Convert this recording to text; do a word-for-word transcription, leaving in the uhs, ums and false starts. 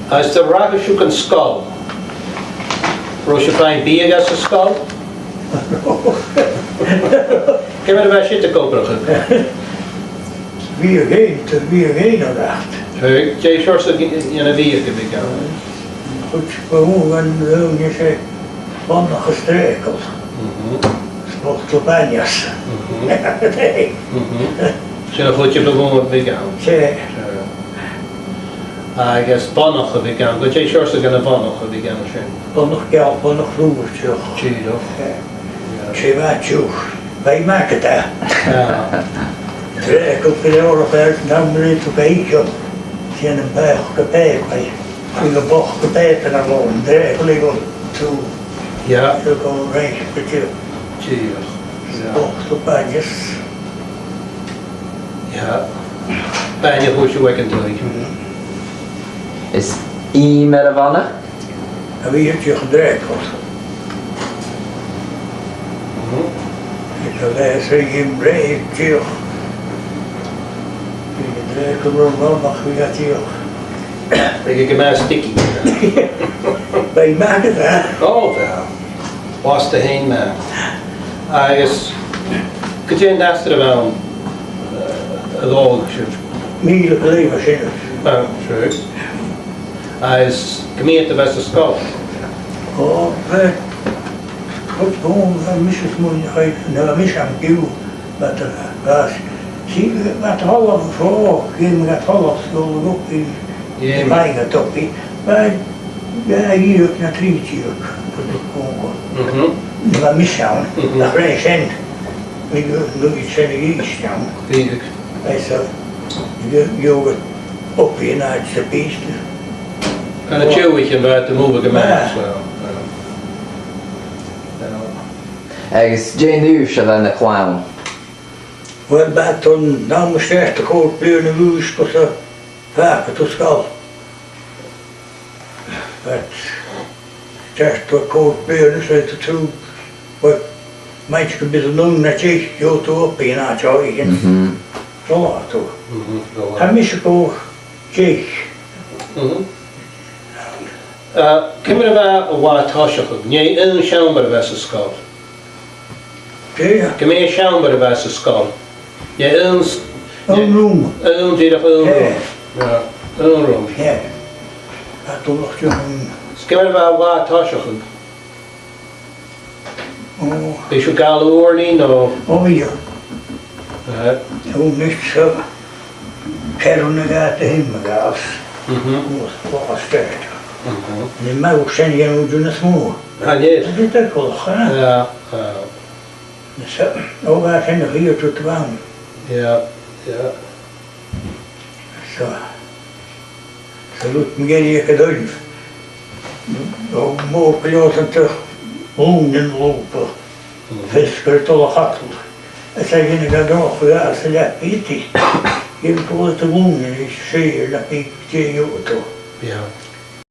Agus nuair a bha sibh san sgoil, an robh sibh a' faighinn biadh às an sgoil? Ciamar a bha siud ag obrachadh? Bhiadh fhèin, bhiadh fhèin a bh' aca. Dè seòrsa de bhiadh a bh' ann? Chuid bhon an, eh, 's e bonnach is treacle. Mhm. Is botal bainne. Mhm. Sin a' chuid a bh' ann. 'S e. Agus bonnach a bh' ann. Gu dè seòrsa de bhonnach a bh' ann sin? Bonnach geal, bonnach lùthaireach. Dìreach. 'S e. 'S e, bha e tiugh. Bha e math, ge-tà. Treacle gu leòr a bh' ann, nam bheil thu ga ithe. Sin am botal bainne. Bha am botal bainne air a lorg, treacle a' dol tro. Yeah. Gu ruige, gu tìr. Tìr. Yeah. Botal bainne. Yeah. Bainne a thug sibh aig an taigh. Mhm. Is ìm air a' bhonnach? A bhiodh iad a' dìreadh an treacle. Mhm. Agus a bhiodh iad a' dìreadh. Bhiodh an treacle ro bhonnach, bhiodh e a' dìreadh. Bhiodh e gu math sticky. Bha e math, ge-tà. Ò, bha. Bha e math. Agus gu dè an t-astar a bh' ann, eh, a dh'òl sibh? Mìle gu leth mar sin. Ah, sure. Agus gu mì-fhada a bha san sgoil? Ò, bha, chuid bhon, bha mise a' smaoineachadh, no bha mise an-diugh, bha, bha, si, bha a' falbh, o, dh'fheumadh a' falbh, sgoil a' rupaidh, Yeah. Bha e a' togail, bha, bha e dìreach na trì deug, chuid bhon. Mhm. Bha mise ann, Mhm. nach robh sin, bha, bha sin a dh'fhàs ann. Dìreach. Agus, eh, gheibh, gheibh thu obair an àite sa bhìosta. An-diugh, bha e a' mothachadh gu math, Bha. so, yeah. Yeah. Agus dè an aois a bha na cloinne? Uill, bha iad an àm a' start a' chòig bliadhna a dh'aois gus am faca tu sgoil. Bha iad a' start a' chòig bliadhna, 's e tu, uill, maighstir, gum biodh tu ann an aon no deich, gheibheadh tu obair an àite aig an Mhm. sgoil a bha thu. Mhm, sgoil. Tha mise gu deich. Mhm. Eh, ciamar a bha an latha a' tòiseachadh? An e aon seòmar a bha san sgoil? Dè? Ciamar a bha an seòmar a bha san sgoil? An e aon s-, Aon rùm. aon, dìreach aon Dè? rùm. Yeah, aon rùm. Dè? Tha dùil agam. Is ciamar a bha an latha a' tòiseachadh? Ò. Bha sibh a' gabhail ùrnaigh no? Ò, bha. Aha. Ùrnaigh, so, ceithir uairean a dh'oidhche a bha mi a' gabhail. Mhm. Ò, bha e start. Mhm. Chan eil mi a' smaoineachadh gun robh sin nas motha. Chan eil. Tha e dìreach coltach, eh? Yeah, yeah. So, ò, bha sin a' chiad rud a bh' ann. Yeah, yeah. So, so rud mu dheireadh a' dol, o, mòr gu leòr san t-, glùinean lùbadh, Mhm. feasgar a' dol a chadal. Is e sin a' dol a dh'obair às an leabaidh. Dh'fheumadh tu a' glùinean is sèithear leabaidh dè gheibheadh tu. Yeah.